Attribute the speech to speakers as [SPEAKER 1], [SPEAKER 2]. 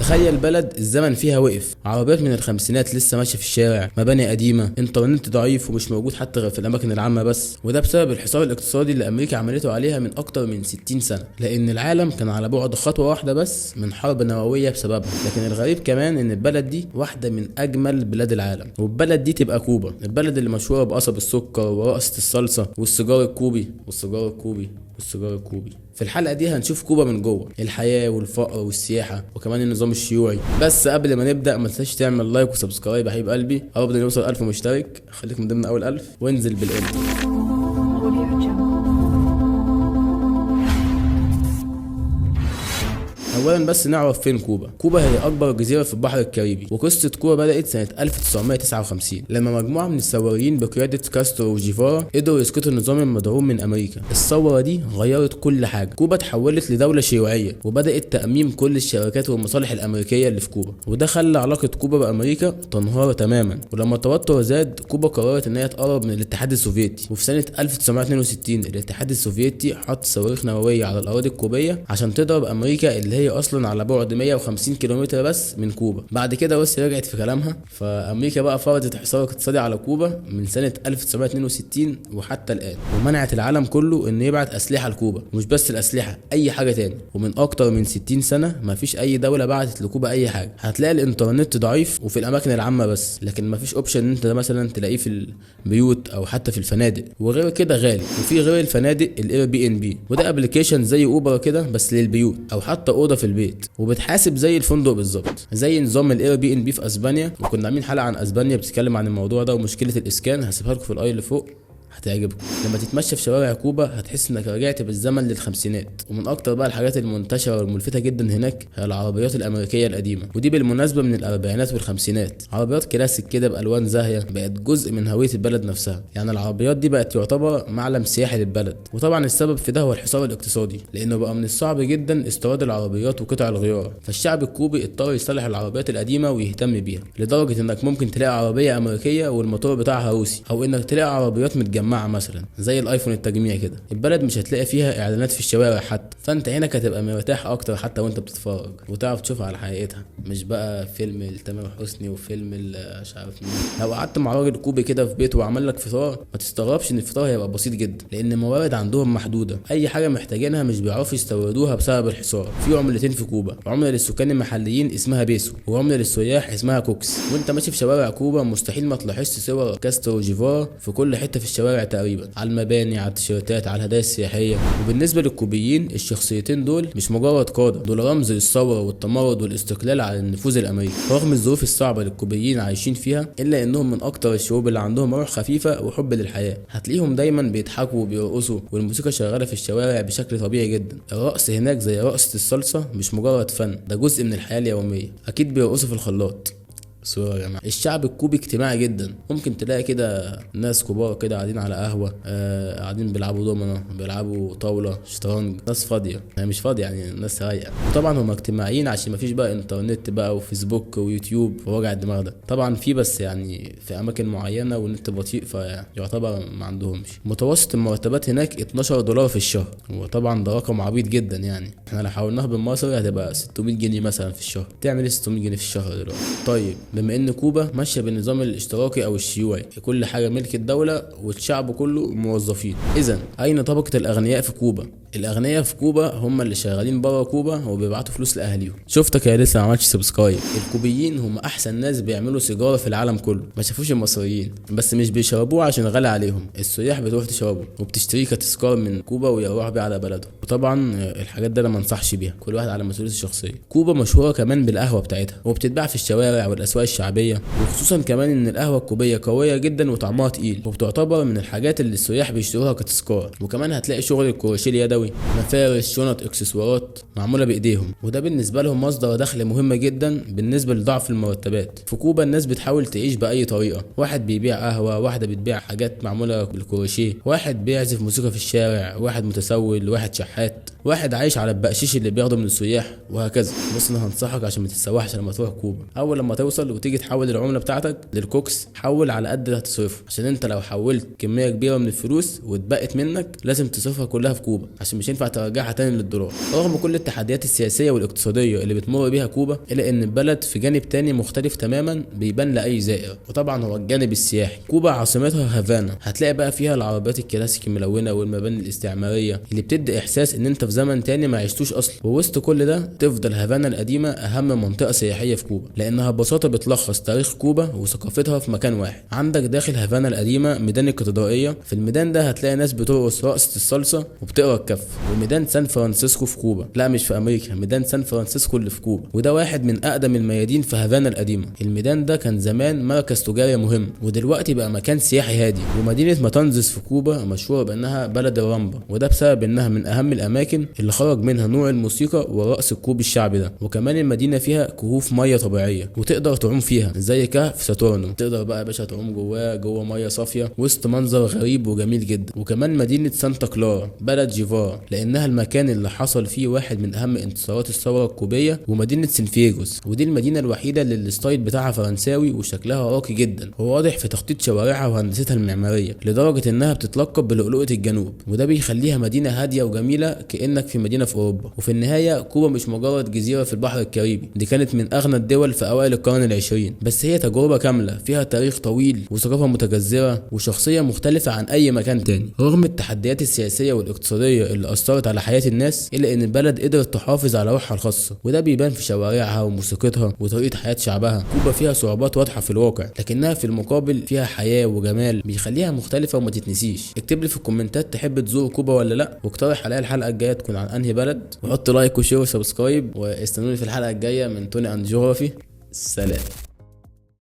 [SPEAKER 1] تخيل بلد الزمن فيها وقف، عربيات من الخمسينات لسه ماشية في الشارع، مباني قديمة، انترنت ضعيف ومش موجود حتى غير في الاماكن العامة بس. وده بسبب الحصار الاقتصادي اللي امريكا عملته عليها من اكتر من 60 سنة، لان العالم كان على بعد خطوة واحدة بس من حرب نووية بسببها. لكن الغريب كمان ان البلد دي واحدة من اجمل بلاد العالم، والبلد دي تبقى كوبا، البلد اللي مشهورة بقصب السكر ورقصه الصلصه والسيجار الكوبي والسيجار الكوبي والسيجار الكوبي. في الحلقة دي هنشوف كوبا من جوه، الحياة والفقر والسياحة وكمان النظام الشيوعي. بس قبل ما نبدا ما تنساش تعمل like و subscribe يا حبيب قلبي، قربنا نوصل 1000 مشترك، خليك من ضمن اول 1000 وانزل بال intro.
[SPEAKER 2] Audio Jungle.
[SPEAKER 1] اولا بس نعرف فين كوبا. كوبا هي اكبر جزيرة في البحر الكاريبي، وقصة كوبا بدات سنة 1959 لما مجموعة من الثوريين بقيادة كاسترو وجيفارا قدروا يسقطوا النظام المدعوم من امريكا. الثورة دي غيرت كل حاجة، كوبا اتحولت لدولة شيوعية وبدات تاميم كل الشركات والمصالح الامريكية اللي في كوبا، وده خلى علاقة كوبا بامريكا تنهار تماما. ولما التوتر زاد كوبا قررت ان هي تقرب من الاتحاد السوفيتي، وفي سنة 1962 الاتحاد السوفيتي حط صواريخ نووية على الاراضي الكوبيه عشان تضرب امريكا اللي هي اصلا على بعد 150 كيلومتر بس من كوبا. بعد كده روسيا رجعت في كلامها، فامريكا بقى فرضت حصار اقتصادي على كوبا من سنة 1962 وحتى الان، ومنعت العالم كله انه يبعت اسلحة لكوبا، ومش بس الاسلحة، اي حاجة تاني. ومن اكتر من 60 سنة مفيش اي دولة بعتت لكوبا اي حاجة. هتلاقي الانترنت ضعيف وفي الاماكن العامة بس، لكن مفيش option ان انت مثلا تلاقيه في البيوت او حتى في الفنادق، وغير كده غالي. وفي غير الفنادق ال Airbnb، وده application زي اوبر كده بس للبيوت او حتى اوضة في البيت، وبتحاسب زي الفندق بالظبط، زي نظام ال Airbnb في اسبانيا. وكنا عاملين حلقة عن اسبانيا بتتكلم عن الموضوع ده ومشكلة الاسكان، هسيبها لكم في ال i اللي فوق هتعجبكم. لما تتمشى في شوارع كوبا هتحس انك رجعت بالزمن للخمسينات. ومن اكتر بقى الحاجات المنتشرة والملفته جدا هناك هي العربيات الامريكية القديمة، ودي بالمناسبة من الاربعينات والخمسينات، عربيات كلاسيك كده بالوان زاهيه بقت جزء من هوية البلد نفسها. يعني العربيات دي بقت يعتبر معلم سياحي للبلد. وطبعا السبب في ده هو الحصار الاقتصادي، لانه بقى من الصعب جدا استيراد العربيات وقطع الغيار، فالشعب الكوبي اضطر يصلح العربيات القديمة ويهتم بيها، لدرجة انك ممكن تلاقي عربية امريكية والموتور بتاعها روسي، او انك تلاقي عربيات متجمعه مثلا زي الايفون التجميع كده. البلد مش هتلاقي فيها اعلانات في الشوارع حتى، فانت عينك هتبقى مرتاح اكتر حتى وانت بتتفرج، وتعرف تشوفها على حقيقتها، مش بقى فيلم لتامر حسني وفيلم مش عارف مين. لو قعدت مع راجل كوبي كده في بيته وعمل لك فطار، ما تستغربش ان الفطار هيبقى بسيط جدا، لان الموارد عندهم محدودة، اي حاجة محتاجينها مش بيعرفوا يستوردوها بسبب الحصار. في عملتين في كوبا، عمله للسكان المحليين اسمها بيسو، وعمله للسياح اسمها كوكس. وانت ماشي في شوارع كوبا مستحيل ما تلاحظش صور كاسترو وجيفارا في كل حتة في الشوارع تقريبا، على المباني، على التيشيرتات، على الهدايا السياحية. وبالنسبة للكوبيين الشخصيتين دول مش مجرد قاده، دول رمز للثورة والتمرد والاستقلال على النفوذ الامريكي. رغم الظروف الصعبة اللي الكوبيين عايشين فيها، الا انهم من اكتر الشعوب اللي عندهم روح خفيفة وحب للحياة. هتلاقيهم دايما بيضحكوا وبيرقصوا والموسيقى شغالة في الشوارع بشكل طبيعي جدا. الرقص هناك زي رقصه الصلصه مش مجرد فن، ده جزء من الحياة اليومية. اكيد بيرقصوا في الخلاط. صورة يا جماعة. الشعب الكوبي اجتماعي جدا، ممكن تلاقي كده ناس كبار كده قاعدين على قهوة، قاعدين بيلعبوا دومنة، بيلعبوا طاولة، شطرنج، ناس فاضية، يعني مش فاضية يعني ناس رايقة. وطبعا هم اجتماعيين عشان مفيش بقى انترنت بقى وفيسبوك ويوتيوب ووجع الدماغ ده، طبعا في بس يعني في اماكن معينة والنت بطيء فيعتبر ما عندهمش. متوسط المرتبات هناك $12 في الشهر، وطبعا ده رقم عبيط جدا، يعني احنا لو حولناه بالمصري هتبقى 600 جنيه مثلا في الشهر. تعمل ايه 600 جنيه في الشهر دلوقتي؟ طيب بما ان كوبا ماشية بالنظام الاشتراكي او الشيوعي، كل حاجة ملك الدولة والشعب كله موظفين، اذا اين طبقه الاغنياء في كوبا؟ الاغنياء في كوبا هم اللي شغالين بره كوبا وبيبعتوا فلوس لاهاليهم. شفتك يا لسه ما عملتش subscribe. الكوبيين هم احسن ناس بيعملوا سيجارة في العالم كله، ما شافوش المصريين، بس مش بيشربوه عشان غالي عليهم، السياح بتروح تشربه وبتشتريه كتذكار من كوبا ويروح بيه على بلده. وطبعا الحاجات ده انا ما انصحش بيها، كل واحد على مسؤوليته الشخصية. كوبا مشهورة كمان بالقهوة بتاعتها، وبتتباع في الشوارع والاسواق الشعبية، وخصوصا كمان ان القهوة الكوبيه قوية جدا وطعمها تقيل، وبتعتبر من الحاجات اللي السياح بيشتروها كتذكار. وكمان هتلاقي شغل الكروشيه اليدوي، مفارش، شنط، اكسسوارات معمولة بايديهم، وده بالنسبة لهم مصدر دخل مهم جدا بالنسبة لضعف المرتبات. في كوبا الناس بتحاول تعيش باي طريقه، واحد بيبيع قهوة، واحدة بتبيع حاجات معمولة بالكروشيه، واحد بيعزف موسيقى في الشارع، واحد متسول، واحد شحات. واحد عايش على البقشيش اللي بياخده من السياح، وهكذا. بص انا هنصحك عشان ما تتسوحش لما تروح كوبا، اول لما توصل وتيجي تحول العملة بتاعتك للكوكس، حول على قد اللي هتصرفه، عشان انت لو حولت كمية كبيرة من الفلوس واتبقت منك لازم تصرفها كلها في كوبا عشان مش ينفع ترجعها تاني للدولار. رغم كل التحديات السياسية والاقتصادية اللي بتمر بيها كوبا، الا ان البلد في جانب تاني مختلف تماما بيبان لاي زائر، وطبعا هو الجانب السياحي. كوبا عاصمتها هافانا، هتلاقي بقى فيها العربيات الكلاسيك الملونة والمباني الاستعمارية اللي بتدي احساس ان انت في زمن تاني ما عشتوش اصلا. ووسط كل ده تفضل هافانا القديمة اهم منطقة سياحية في كوبا، لانها ببساطة بتلخص تاريخ كوبا وثقافتها في مكان واحد. عندك داخل هافانا القديمة ميدان الكاتدرائيه، في الميدان ده هتلاقي ناس بترقص رقصه الصلصه وبتقرا الكف. وميدان سان فرانسيسكو في كوبا، لا مش في امريكا، ميدان سان فرانسيسكو اللي في كوبا، وده واحد من اقدم الميادين في هافانا القديمة. الميدان ده كان زمان مركز تجاري مهم، ودلوقتي بقى مكان سياحي هادي. ومدينة ماتانزس في كوبا مشهورة بانها بلد الرامبا، وده بسبب انها من اهم الاماكن اللي خرج منها نوع الموسيقى والرقص الكوبي الشعبي ده. وكمان المدينة فيها كهوف مية طبيعية وتقدر تعوم فيها زي كهف ساتورنو، تقدر بقى يا باشا تعوم جواه جوه مية صافية وسط منظر غريب وجميل جدا. وكمان مدينة سانتا كلارا بلد جيفارا، لانها المكان اللي حصل فيه واحد من اهم انتصارات الثورة الكوبيه. ومدينة سينفيجوس، ودي المدينة الوحيدة اللي ال style بتاعها فرنساوي وشكلها راقي جدا، وواضح في تخطيط شوارعها وهندستها المعمارية، لدرجة انها بتتلقب بلؤلؤه الجنوب، وده بيخليها مدينة هادية وجميلة كانك في مدينة في اوروبا. وفي النهاية كوبا مش مجرد جزيرة في البحر الكاريبي، دي كانت من اغنى الدول في اوائل القرن العشرين، بس هي تجربه كاملة فيها تاريخ طويل وثقافة متجذرة وشخصية مختلفة عن اي مكان تاني. رغم التحديات السياسية والاقتصادية اللي اثرت على حياة الناس، الا ان البلد قدرت تحافظ على روحها الخاصة، وده بيبان في شوارعها وموسيقتها وطريقه حياة شعبها. كوبا فيها صعوبات واضحة في الواقع، لكنها في المقابل فيها حياة وجمال بيخليها مختلفة وما تتنسيش. اكتب لي في الكومنتات تحب تزور كوبا ولا لا، واقترح عليا الحلقة الجاية تكون عن انهي بلد، وحط like و share و subscribe، واستنوني في الحلقة الجاية من توني and geography. سلام.